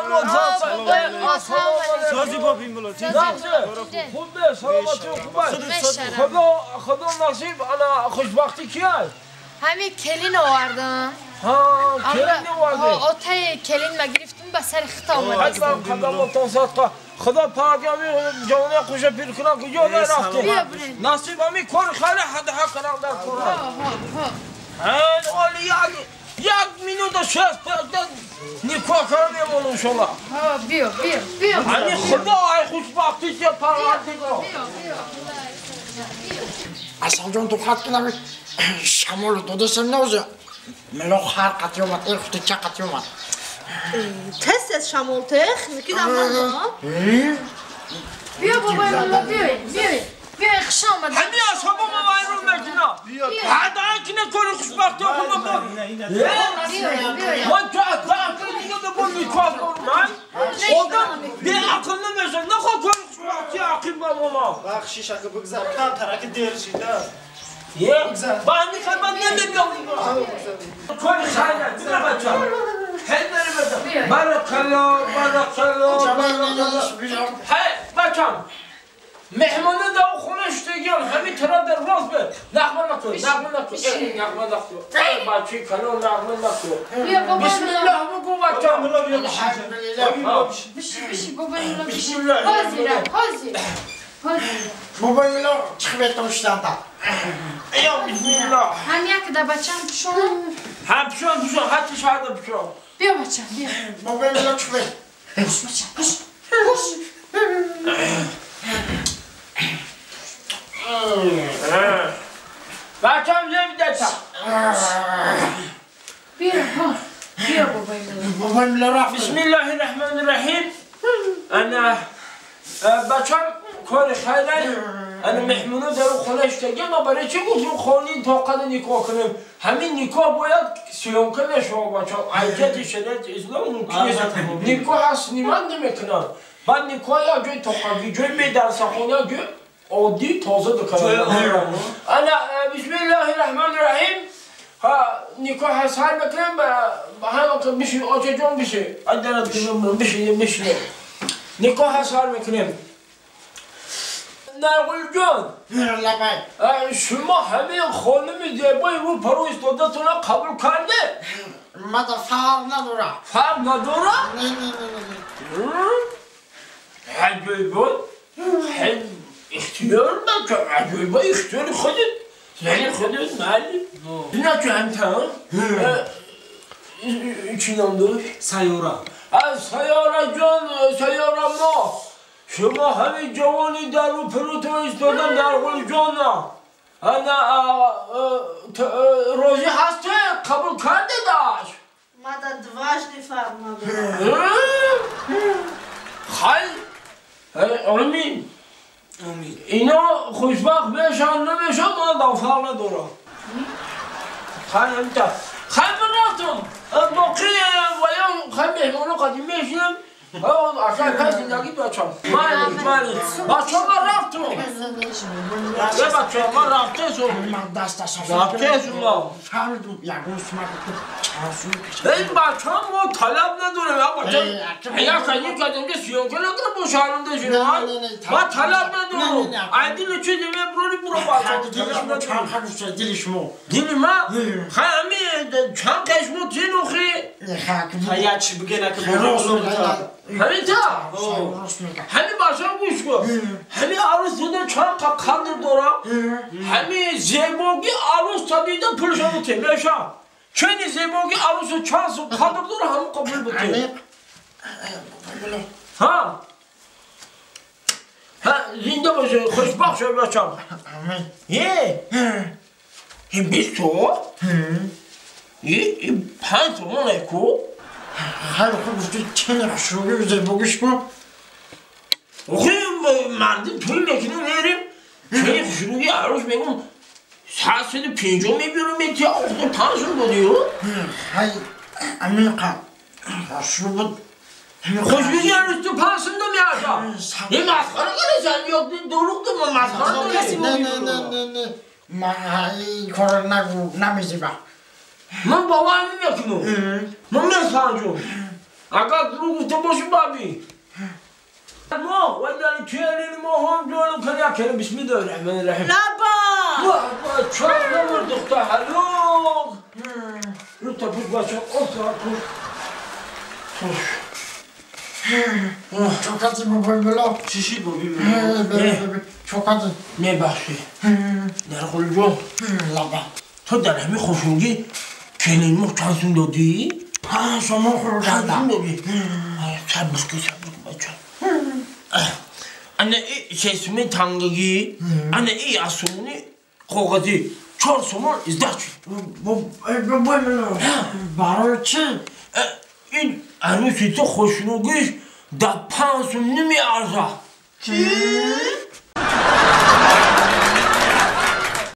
سلامت سازی بابیم بلا خوبه سلامتی خوبه خدا خدا نصیب انا خوشبختی کیه؟ همین کلین آوردم ها کلین آوردی؟ ها آتای کلین ما گرفتم به سر خطا آمدم حتما قدمتان صدقه خدا پاک همین جوانه خوش پیر کنم کجا رفتی؟ نصیب همین کار خیلی حد حق کنم در کار ها یک минута شست никоҳ кардам мемонам иншоллоҳ. Ҳа, биё, биё, биё. Ҳамин худо ай хушбахтӣ че парвардигор. Асалҷон ту хат ки наби шамолу додасам навза мило хар қатӣ омад, эр хути ча қатӣ омад. Тез тез шамол тех, микидам ман. Биё бобои мулло, биёед, биёед. Биёед, хуш омадед. Ҳамин асобама вайрон мекунад. Ҳадаан ки накори хушбахтӣ худам бо. Ман ту ақл дига бо никоҳ кунам. Одам беақл намешавад. Нахоҳ кори хушбахтӣ ақиб бамонам. Бахшиш ака бигзар, кам тараки дер шида. Ба ҳамин хел ман намебиём. Кори хайр аст, бира бача. Хел бери бача. Баракалло, баракалло, баракалло. Ҳай, бачам. مهمانه دا خونه شدگیان همین طرف در راست به نغمه نکن نغمه نکن نغمه نکن بچه کلو نغمه نکن بسم الله بگو بچه بشی بشی بابای ملا بشی حاضره حاضره حاضره بابای ملا چخ بیتم شدن ایا بسم الله هم یک دا بچم پشون هم پشون پشون حتی شهر پشون بیا بچم بیا بابای ملا چخ بیت پش بچم پش پش بچم نمیدتم بیا ها بیا بابای ملا بابای ملا رفت بسم الله الرحمن الرحیم انا بچم کار خیره انا مهمونو در خونه شتگی ما برای چی گفتیم خونه طاقت نکاح کنیم همین نکاح باید سیانکه نشه بچم عیجت شریعت اسلام ممکن نیست نکاح هست نیمت نمیکنن بعد نکاح یا جای طاقتی جای میدرسه خونه جای عادی تازه دکانه انا بسم الله الرحمن الرحیم ها نکاح سر بکنم هم بشی آجا جان بشی ادنا بشی بشی نکاح سر میکنیم نرگل جان شما همه خانم زیبای رو پرو استادتون قبول کرده؟ من فرق نداره فرق نداره؟ نه نه نه نه عجیبات اختیار بچه عجیبا اختیار خودت یعنی خودت معلم نه که همتا چی نام داشت؟ سیاره سیاره جان سیاره ما شما همین جوانی در رو پروتو ایستادن در قول جانا انا راضی هسته قبول کرده داشت ما در دواجنی فرق نداره خیلی امین اینا خوشبخت بشن نمیشن من در فرق ندارم خیلی همتا خیلی رفتم باقی و یا خیلی مهمانو قدیم میشیم اصلا پس زندگی بچم مالک مالک بچه من رفتم یه بچه من رفته سو من دست دست رفته سو ما فهمیدم یکون سمت این بچه ما طلب ندارم بچه یا خیلی کردم که سیانکه ندارم با شرمنده شده ما طلب ندارم عدل چه دیمه بروری برو بچه چند دل شما دل ما خیلی چند قشمو تینوخی خیلی چی بگه نکه همین تا همین بچه گوش کن همین عروس دیده چند قدر دارم همین زیباگی عروس تا دیده پولشو بته بشم چون زیباگی عروس چند قدر داره همون قبول بته ها ها زنده باشه خوشبخت شو بچم یه این 20 تو این 5 تومن کو خیلی خوب گفتی چه خوشرویی زیباگیش کن آخه مردم پول میکنه میریم چه خوشرویی عروس میگم 750 میبیرم میتی آخه 5 دادی خیلی عمیقه خوشرو بود خوشرویی عروس تو 5 میارزم یه مسخره کنه یا دروغ دو مسخره نه نه نه نه نه من این کار نگو نمیزیبم من باور نمیکنم من میسنجم Агар дурӯғ гуфта бошӣ баби. Мо валлаи келин мо ҳам ҷонум кана якена бисмиллаҳи раҳмани раҳим. Лаба! Бача намур духта ҳалок. Рута пуш бача, офта пуш. Пуш. Чокати бобои мулло. Чӣ шид боби мулло? Чокати. Мебахшӣ. Нарғулҷон. Лаба. Ту дар ҳамин хушунгӣ келин мо чанд сум додӣ? 5 сомон хӯрдам. Чанд сум додӣ? Сабр кун, сабр кун бача. Ана и сесуми тангагӣ, ана и асумуни коғазӣ. 4 сомон издачи. Бобои мулло. Барои чӣ? Ин арӯси ту хушнугиш дар 5 сум намеарзад. Чӣ?